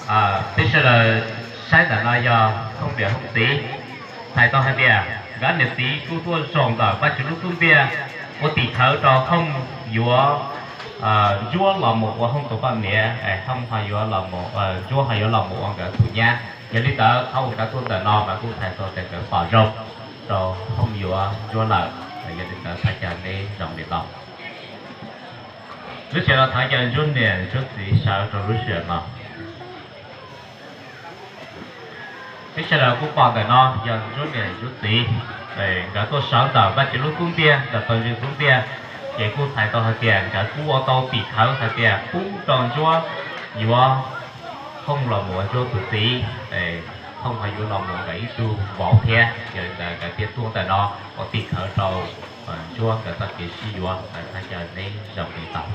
Peb sawv daws saib ntawm no yog Hooj niam Hooj txiv, txhais tau hais tias nkawd niam txiv kuj tuaj zaum ntawm Vajtswv lub xub ntiag ua tim khawv rau Hooj yuav Ntsuab los mus ua Hooj tus poj niam, Hooj ho yuav los, Ntsuab ho yuav los mus ua nkawd tus nyab. Yog li ntawd qhov uas nkawd tuaj ntawm no mas kuj txhais tau tias nkawd pom zoo rau Hooj yuav Ntsuab lawm. Yog li ntawd thov caw neb zoo li no. Lub sij hawm no thov caw Ntsuab niam Ntsuab txiv sawv rau lub sij hawm no. Peb sawv daws kuj pom ntawm no yog Ntsuab niam Ntsuab txiv, nkawd tuaj sawv ntawm Vajtswv lub xub ntiag, ntawm pawg ntseeg xub ntiag, ces kuj txhais tau hais tias nkawd kuj ua tau tim khawv hais tias pub rau Ntsuab yuav Hooj los mus ua Ntsuab tus txiv, Hooj ho yuav los mus nkawd ib tug vauv thiab. Yog li ntawd nkawd thiaj tuaj ntawm no ua tim khawv rau Ntsuab nkawd txoj kev sib yuav, thov caw neb zoo li tau.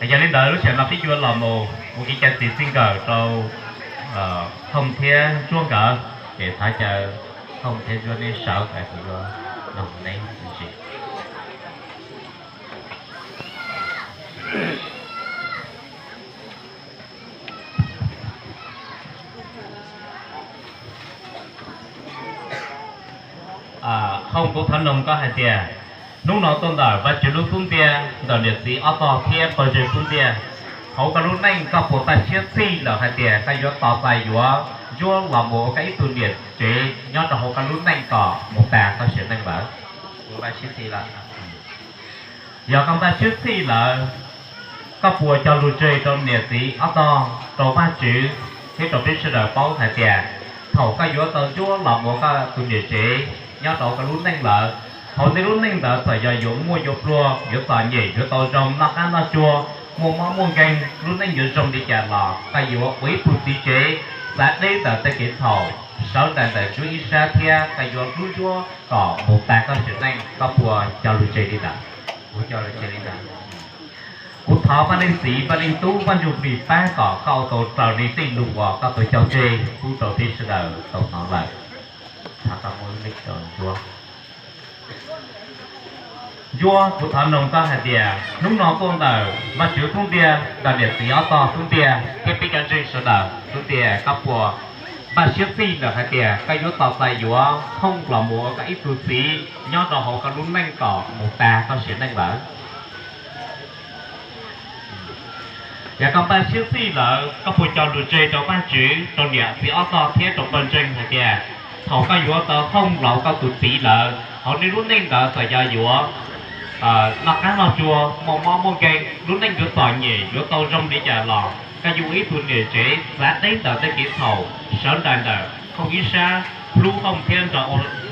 Yog li ntawd lub sij hawm no peb yuav los mus ua kev cai txiv txij nkawm rau Hooj thiab Ntsuab nkawd, ces thov caw Hooj thiab Ntsuab neb sawv, kuv yuav noog neb me ntsis. Hooj, kuv thov noog koj hais tias, hnub no tuaj ntawm Vajtswv lub xub ntiag, ntawm niam txiv ob tog thiab pawg ntseeg xub ntiag, hauv koj lub neej koj puas npaj siab txhij lawm hais tias koj yuav tos txais yuav Ntsuab los mus ua koj ib tug niam tsev nyob rau hauv koj lub neej kom mus tas koj sim neej lawm? Yog koj npaj siab txhij lawm, koj puas cog lus tseg rau niam txiv ob tog, rau Vajtswv thiab rau peb sawv daws paub hais tias thaum koj yuav tau Ntsuab los mus ua koj tus niam tsev nyob rau koj lub neej lawm, hauv nej lub neej ntawd txawm yog yuav muaj yuav pluag, yuav txom nyem, yuav tau zoo noj qab noj tsuag, muaj mob muaj nkeeg, lub neej yuav zoo li cas los koj yuav ua ib tug txiv tsev xav deb ntawm tej kev txhaum, sawv daws ntawm Ntsuab ib sab thiab koj yuav hlub Ntsuab kom mus tas koj sim neej, koj puas cog lus tseg li ntawd? Kuv cog lus tseg li ntawd. Kuv thov Vaj Leej Txiv, Vaj Leej Tub, Vaj Ntsuj Plig pab kom koj ua tau raws li tej lus uas koj tau cog tseg pub rau peb sawv daws tau hnov lawm. Thov koj muab lub neej rau Ntsuab. Ntsuab, kuv thov noog koj hais tias hnub no tuaj ntawm Vajtswv xub ntiag, ntawm niam txiv ob tog xub ntiag thiab peb cov ntseeg sawv daws xub ntiag, koj puas npaj siab txhij lawm hais tias koj yuav tos txais yuav Hooj los mus ua koj ib tug txiv nyob rau hauv koj lub neej kom mus tas koj sim neej lawm? Yog koj npaj siab txhij lawm, koj puas cog lus tseg rau Vajtswv, rau niam txiv ob tog thiab rau pawg ntseeg hais tias thaum koj yuav tau Hooj los ua koj tus txiv lawm, hauv nej lub neej ntawd txawm yog yuav noj qab noj tsuag, muaj mob muaj nkeeg, lub neej yuav txom nyem, yuav tau zoo li cas los koj yuav ua ib tug niam tsev xav deb ntawm tej kev txhaum, sawv daws ntawm Hooj ib sab, hlub Hooj thiab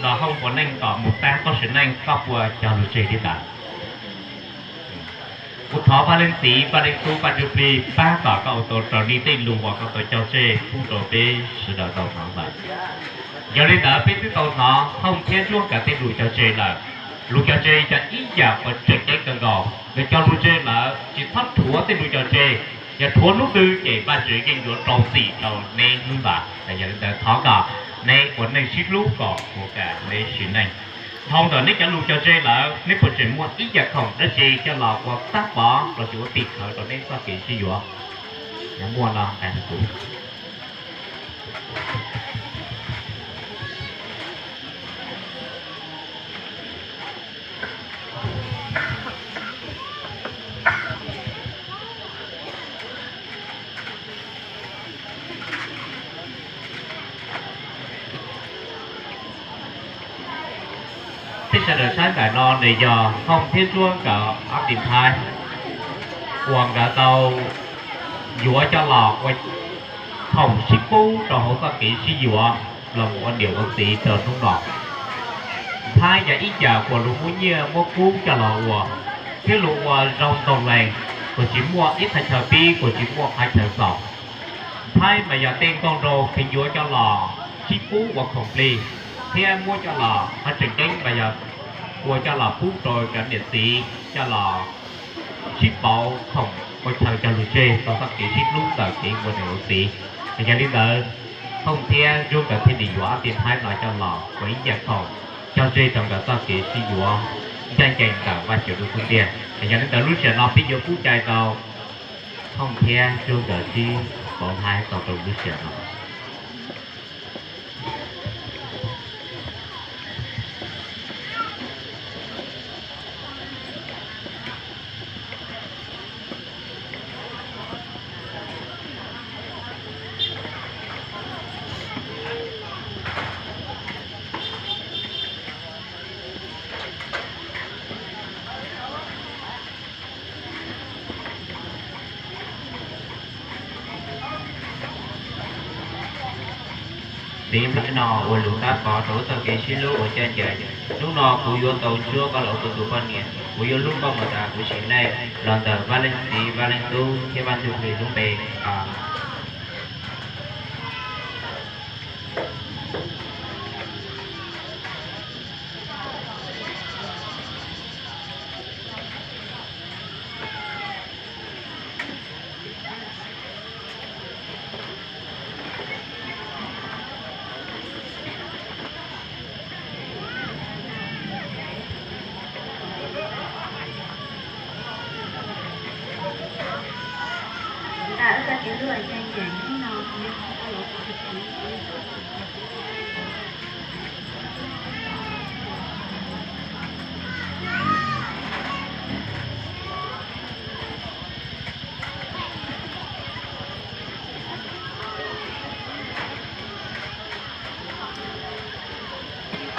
nrog Hooj ua neej kom mus tas koj sim neej, koj puas cog lus tseg li ntawd? Kuv thov Vaj Leej Txiv, Vaj Leej Tub, Vaj Ntsuj Plig pab kom koj ua tau raws li tej lus uas koj tau cog tseg pub rau peb sawv daws tau hnov lawm. Yog li ntawd peb twb tau hnov Hooj thiab Ntsuab nkawd tej lus cog tseg lawm. Lus cog tseg yog ib yam uas tseem ceeb kawg nkaus, nkawd cog lus tseg lawm tsis txhob rhuav tej lus cog tseg. Yog rhuav hnub twg ces Vajtswv yeej yuav rau txim rau neb hnub ntawd. Yog li ntawd thov kom neb ua neej sib hlub kom mus tas neb sim neej. Dhau ntawm neb cov lus cog tseg lawm, neb puas tseem muaj ib yam khoom dab tsi coj los ua tab pov los sis ua tim khawv rau neb txoj kev sib yuav? Yog muaj no hais rau kuv. Peb sawv daws saib ntawm no nws yog Hooj thiab Ntsuab nkawd ob tis Thaib uas nkawd tau yuav coj los ua khoom sib pub rau hauv txoj kev sib yuav los mus ua niam ua txiv rau hnub no. Thaib yog ib yam uas luag muab nyiaj muab kub coj los ua, thiab luag ua zoo ntoog lees, kuj tsis muaj ib qhov chaw pib, kuj tsis muaj qhov chaw xaus. Thaib mas yog tej nkauj nraug pheej yuav coj los sib pub ua khoom plig, thiab muab coj los qhov tseem ceeb mas yog ua coj los pub rau cov niam txiv coj los sib pauv khoom ua chaw cog lus tseg rau txoj kev sib hlub ntawm kev ua niam ua txiv. Yog li ntawd, Hooj thiab Ntsuab nkawd thiaj li yuav ob tis Thaib no coj los ua ib yam khoom cog tseg rau nkawd txoj kev sib yuav ncaj ncees ntawm Vajtswv lub xub ntiag. Yog li ntawd lub sij hawm no peb yuav kub cai rau Thooj thiab Ntsuag Nkawm sib pauv hais tau rau lub sij hawm no. Txiv Nplhaib no ua lus tab pov rau wb txoj kev sib hlub uas coj ncaws. Hnub no kuv yuav tau ntsuab koj los ua kuv tus poj niam, kuv yuav hlub koj mus tas kuv sim neej los ntawm Vaj Leej Txiv, Vaj Leej Tub thiab Vaj Ntsuj Plig lub npe.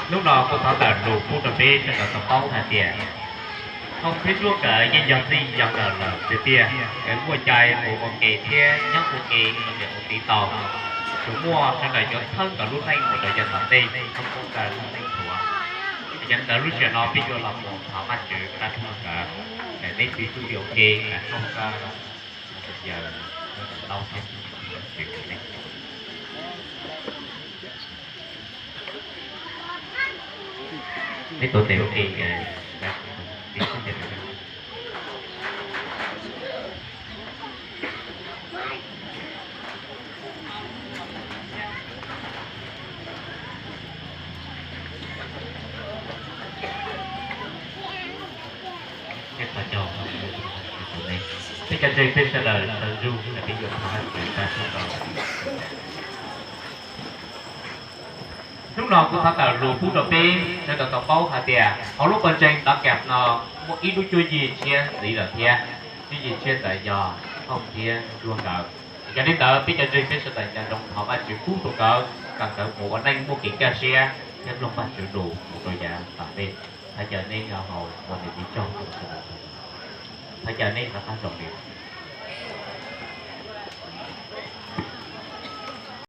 Hnub no kuv thov tawm lus pub rau peb sawv daws tau paub hais tias Thooj thiab Ntsuag Nkawm yeej yog txij yog nkawm lawm tiag tiag, nkawd muaj cai mus ua ke thiab nyob ua ke los mus ua txiv tau. Tsuas muaj sawv daws yuav txhawb nkawd lub neej mus rau yav tom ntej, Thooj Ntsuag Nkawm lub neej thuav. Yog li ntawd lub sij hawm no peb yuav los mus thov Vajtswv pab Thooj nkawd, neb txiv txuj li ua ke, Thooj nkawd yawg, Tau thiab, neb tuav tes ua ke. Peb cov ntseeg peb sawv daws sawv ntsug, peb yuav thov Vajtswv pab sawv daws. Hnub no kuv thov tawm lus pub rau peb sawv daws tau paub hais tias hauv lub pawg ntseeg Nov Kam no muaj ib lub cuab yig tshiab ntxiv lawm thiab. Cuab yig tshiab ntawd yog Thooj thiab Ntsuag nkawd. Yog li ntawd peb cov ntseeg peb sawv daws nco ntsoov thov Vajtswv pub rau nkawd, kom nkawd mus ua neej muaj kev kaj siab thiab mloog Vajtswv lus mus rau yav tom ntej. Thov caw neb nyob hauv ua niam txiv tsaug rau sawv daws. Thov caw neb rov qab zoo li.